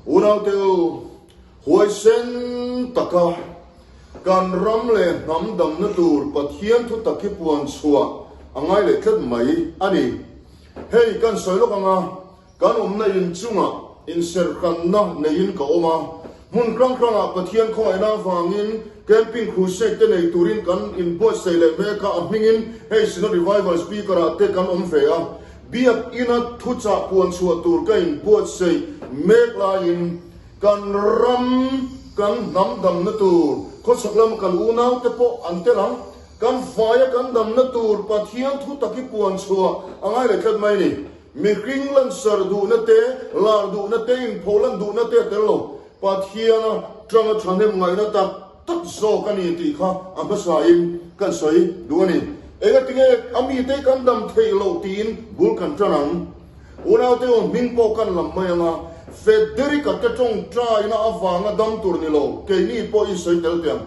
Unaute u, huaisen taka kan ram leh hnam damna tur Pathian thu tak hi puan chhuah a ngai leh tlat mai a ni. Hei kan sawi lawk anga kan awmna in chungah inserhkanna neiin ka awm a, hmun hrang hrangah Pathian khawngaihna avangin Camping Crusade te nei turin kan inbuatsaih leh mek a, a hmingin hei Synod Revival Speaker ah te kan awm ve a. Biak ina thuchah puan chhuah tur ka inbuatsaih mek laiin kan ram kan hnam damna tur khawchhak lama kan unaute pawh an tel ang. Kan faia kan damna tur Pathian thu tak hi puan chhuah a ngai leh tlat mai a ni. Mihring lansar duhna te, lar duhna te, inpholan duhna te a tel lo. Pathiana tanga thahnem ngaihna tak tak zawk a ni tih kha a hmasain kan sawi duh a ni. Engatinge a mite kan dam theih loh tiin bul kan tan ang. Unaute aw hming pawh kan lam mai ang a, Federica te tawngtaina avanga dam tur ni lo, keini pawh in sawi tel teh ang.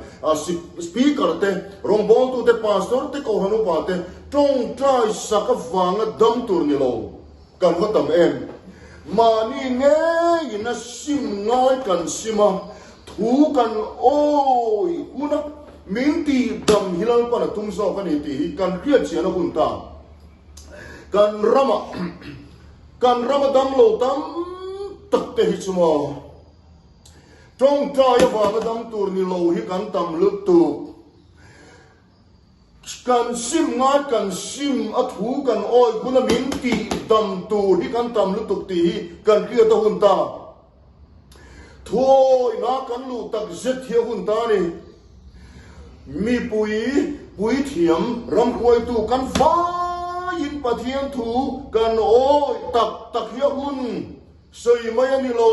Speaker te, rawngbawltute, pastor te, kohhran upa te tawngtai sak avanga dam tur ni lo kan va tam em. Mahni ngeiin a sim ngai kan sim a, thu kan awi hun a, min tihdam hi Lalpan a tum zawk a ni tih hi kan hriat chian a hun ta. Kan rama kan rama damlo tam tak te hi chu maw tawngtai avanga dam tur ni lo hi kan tam lutuk. Kan sim ngai kan sim a thu kan awi hun a min tih dam tur hi kan tam lutuk tih hi kan hriat a hun ta. Thuawina kan luh tak zet hi a hun ta a ni. Mipui puithiam ramhruaitu kan vaiin Pathian thu kan awi tak tak hi a hun sawi mai a ni lo.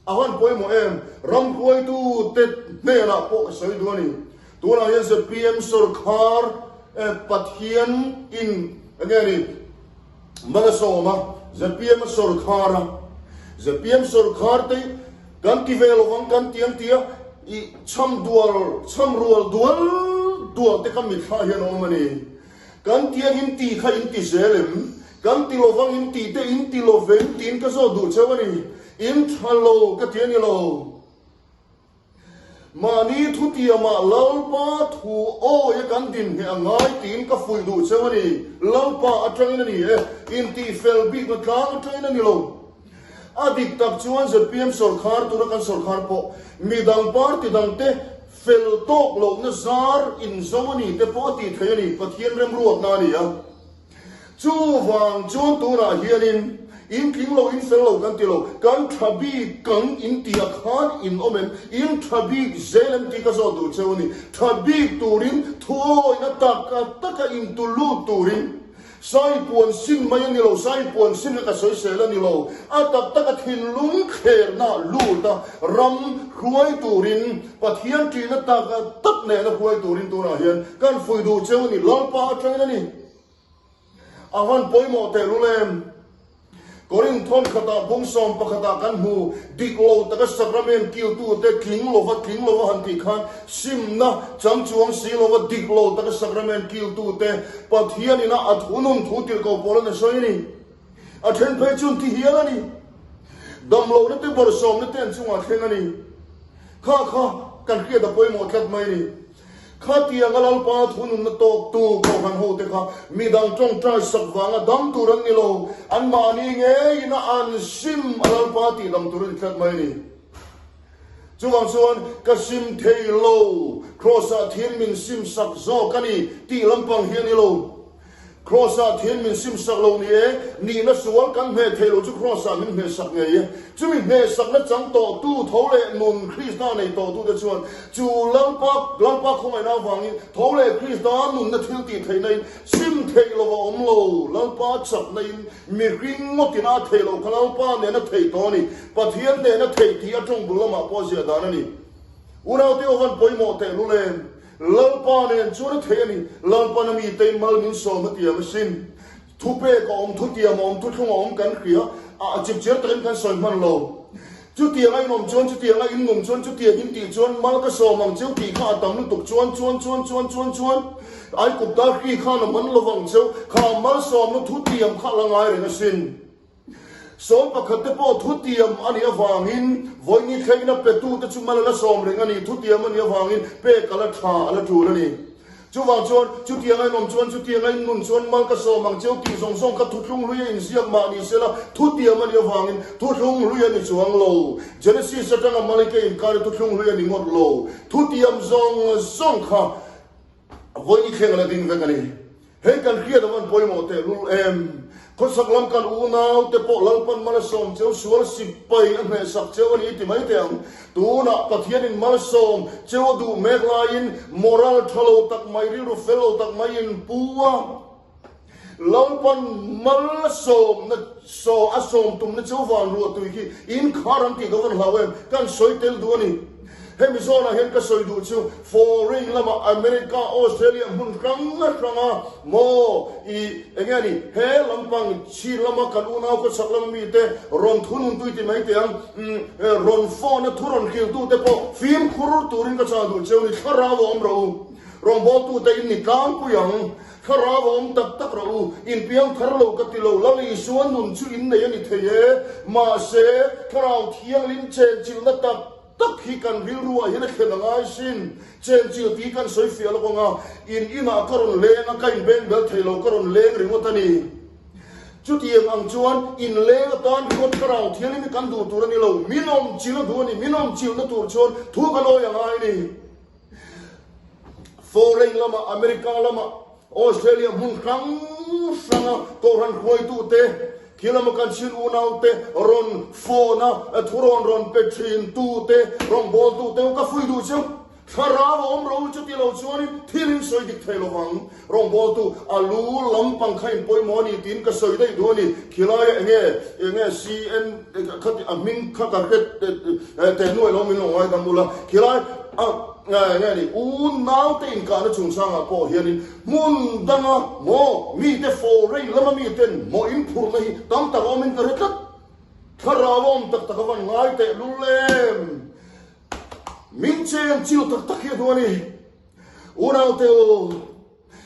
A han pawimawh em? Ramhruaitu te hnenah pawh ka sawi duh a ni. Tunah hian zpm sawrkhar Pathian in enge a ni mal a sawm a, zpm a sawrkhar a, zpm sawrkhar te kan ti ve lovang kan ti ang tia i chham dual chham rual dual dual te kha mitthla hian a awm a ni. Kan ti ang in ti kha in ti zel em? Kan ti lovang in ti te in ti lo vem tiin ka zawt duh cheu a ni. In tha lo ka ti a ni lo. Mahni thutiamah Lalpa thu awi a kan din hneh a ngai tiin ka fuih duh cheu a ni. Lalpa atangin a ni e, intihfel bikna tlang atangin a ni lo. A dik tak chuan zpm sawrkhar tura kan sawrkhar pawh midang party dangte fel tawk lohna zar inzo a ni te pawh a tih theih a ni, Pathian remruatna a ni a. Chuvang chuan tunah hianin in tling lo, in fel lo kan ti lo, kan tha bik kang in tih ah khan in awm em, in tha bik zel em tih ka zawt duh cheu a ni. Tha bik turin thuawina taka taka intu lut turin Sai puan sin mai a ni lo, sai puan sin kha ka sawisel a ni lo. A tak taka thinlung thlerna lut a ram hruai turin, Pathian ṭihna tak tak nena hruai turin tunah hian kan fuih duh cheu a ni, Lalpa aṭangin a ni. A han pawimawh tehlul em? Korinth thawn khatah bung sawm pakhatah kan hmu, dik lo taka sacrament kiltute tling lova tling lova han tih khan simna chang chuang si lova dik lo taka sacrament kiltute Pathian ina a thunun thu tirhkoh pawl an sawi a ni. A then phei chu an ti hial a ni. Damlohna te bawrhsawmna te an chungah thleng a ni. Kha kha kan hriat a pawimawh tlat mai a ni. Khatianga Lalpa thununna tawktu Kohhran hote kha midang tawngtai sak vanga dam tur an ni lo, anmahni ngeiin a an sim a Lalpa tih dam tur a ni tlat mai a ni. Chuvang chuan ka sim thei lo, Kraws-ah thian min sim sak zawk a ni tih lampang hi a ni lo. Kraws-ah thian min sim sak lo ni e, nihna sual kan hmeh theih loh chu Kraws-ah min hmeh sak ngei e. Chumi hmeh sakna chang tawhtu tho leh nun Krista nei tawhtute chuan chu Lalpa Lalpa khawngaihna avangin tho leh Krista nunna thil tih theihna in sim theih lo a awm lo. Lalpa chakna in mihring ngawtin a theih loh kha Lalpa nena theih tawh a ni. Pathian nena theih tih a tawng bul lamah pawh a ziah dan a ni. Unaute aw van pawimawh tehlul em? Lalpa nen chuan a theih a ni. Lalpan a mite mal min sawm a tiam asin. Thupek a awm, thutiam a awm, thuthlung a awm kan hria a, chipchiar takin kan sawi hman lo. Chutiang a inawm chuan, chutiang a innum chuan, chutiang in tih chuan mal ka sawm ang cheu tih kha a tam lutuk chuan, chuan, chuan, chuan, chuan, chuan, Aikupta hri khan a man lovang cheu, kha malsawmna thutiam kha a la ngai reng asin. Sawm pakhat te pawh thutiam a nih avangin vawiin thlengin a petute chu mal a la sawm reng a ni. Thutiam a nih avangin pek a la tha a la tul a ni. Chuvang chuan, chutianga in awm chuan, chutianga in nun chuan mal ka sawm ang cheu tih zawng zawng kha thuthlung hlui a inziak mah ni sela, thutiam a nih avangin thuthlung hlui a ni chuang lo. Genesis atanga Malike inkar hi thuthlung hlui a ni ngawt lo. Thutiam zawng zawng kha vawiin thleng a la ding vek a ni. Hei kan hriat a van pawimawh teh lul em? Khawchhak lam kan unau te pawh Lalpan malsawm cheu sual sipai a hnehsak cheu a ni ti mai teh ang. Tunah Pathianin malsawm cheu a duh mek laiin moral tha lo tak mai, rilru fel lo tak mai in pu a. Lalpan malsawmna a sawm tumna cheu van ruah tui khi inkhar an tih ka van hlau em? Kan sawi tel duh a ni. Hemi zawnah hian ka sawi duh chu foreign lamah America, Australia hmun hrang hranga maw i enge a ni he lampang chhin lama kan unau khawchhak lama mite rawn thunun tui ti mai teh ang rawn phone a thu rawn hriltu te pawh fimkhur turin ka chah duh cheu ni thlarau a awm rawh u rawngbawltute in ni tlangpui ang thlarau a awm tak tak rawh u inpiang thar lo ka ti lo Lal Isua nun chu in nei a ni thei e mahse thlarau thianghlim chenchilhna tak tak hi kan rilru ah hian a thlen a ngai sin. Chenchil tih kan sawi fiah lawk ang a, in inah ka rawn leng a, ka inbeng bel thei lo, ka rawn leng ringawt a ni. Chutiang ang chuan in leng atan ringawt thlarau thianghlim hi kan duh tur a ni lo, min awmchilh a duh a ni, min awmchilhna tur chuan thu kan awi a ngai a ni. Foreign lamah, America lamah, Australia hmun hrang hranga Kohhran hruaitute, khi lama kan chin unaute rawn phone a thurawn rawn pe thintute, rawngbawltute u ka fuih duh cheu. Thlarau a awm ro chuti lo chuanin thil in sawi dik thei lovang. Rawngbawltu a lu lampang kha in pawimawh a ni tiin ka sawi daih duh a ni. Khilaia enge enge CN khati a hming kha ka hre teh nuai lo min lo ngaidam ula. Khilai a Nge ni, unaute inkahna chungchangah pawh hianin hmun danga maw mite foreign lama miten maw inphurhna hi tam tak awmin ka hre tlat. Thlarau a awm tak tak a van ngai teh lul em? Min chen chil tak tak hi a duh a ni. Unaute u.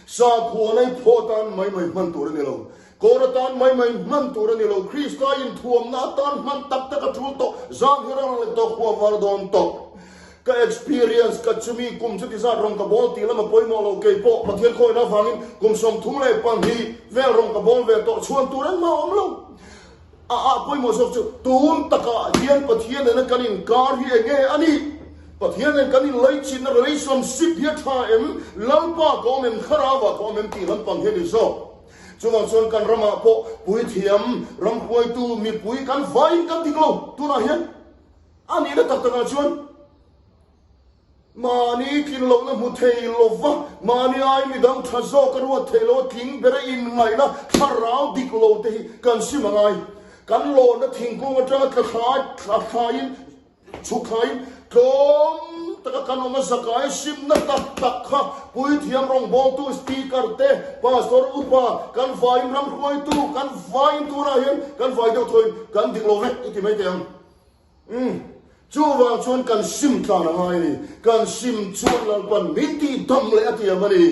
Sakhua nei phaw atan mai mai hman tur a ni lo. Kawr atan mai mai hman tur a ni lo. Krista inthuamna atan hman tak tak a tul tawh. Zan hi rang leh tawh, khua var dawn tawh. Ka experience ka chumi kum chuti zat rawn ka bawl tih lam a pawimawh lo. Kei pawh Pathian khawina avangin kum 32 vel rawn ka bawl ve tawh. Chhuan tur engmah a awm lo. A ah pawimawh zawk chu tun takah hian Pathian nena kan inkar hi enge a nih? Pathian nen kan inlaichinna relationship hi a tha em? Lalpa ka awm em? Thlarauah ka awm em? tih lampang hi a ni zawk. Chuvang chuan kan ramah pawh puithiam, ramhruaitu, mipui kan vaiin kan dik lo tunah hian a nihna tak takah chuan. Mahni tlin lohna hmu thei lova, mahni ai midang tha zawk a ruat thei lo a tling ber a inngaihna thlarau dik lo te hi kan sim a ngai. Kan lawrna thingkung atanga tla thlai tla thlaiin chhuk thlaiin tlawm taka kan awm a zakai simna tak tak kha puithiam rawngbawltu speaker te pastor upa kan vaiin ram hruaitu kan vaiin tunah hian kan vai deuh thawiin kan dik lo vek i ti mai teh ang. Umm. Chuvang chuan kan sim tlan a ngai a ni. Kan sim chuan Lalpan min tih dam leh a tiam a ni.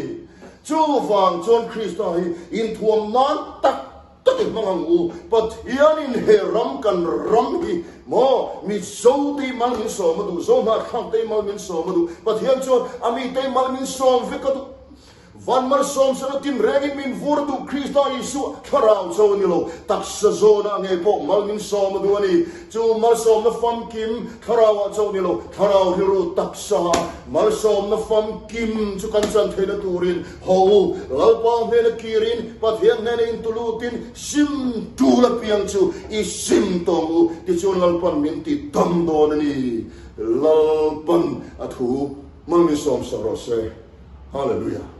Chuvang chuan Krista hi inthuam nan tak tak i hmang ang u. Pathianin he ram kan ram hi maw Mizo te mal min sawm a duh, Zohnahthlak te mal min sawm a duh. Pathian chuan a mite mal min sawm vek a duh. Van malsawmsana tinrengin min vur duh Krista Isua thlarau cho a ni lo, taksa zawnah ngei pawh mal min sawm a duh a ni. Chu malsawmna famkim thlarauah cho ni lo, thlarau rilru taksa malsawmna famkim chu kan chan theihna turin haw u. Lalpa hnena kirin, Pathian hnena intulutin sim tul apiang chu i sim tawng u, tichuan Lalpan min ti dam dawn a ni. Lalpan a thu mal min sawmsak rawh se. Hallelujah.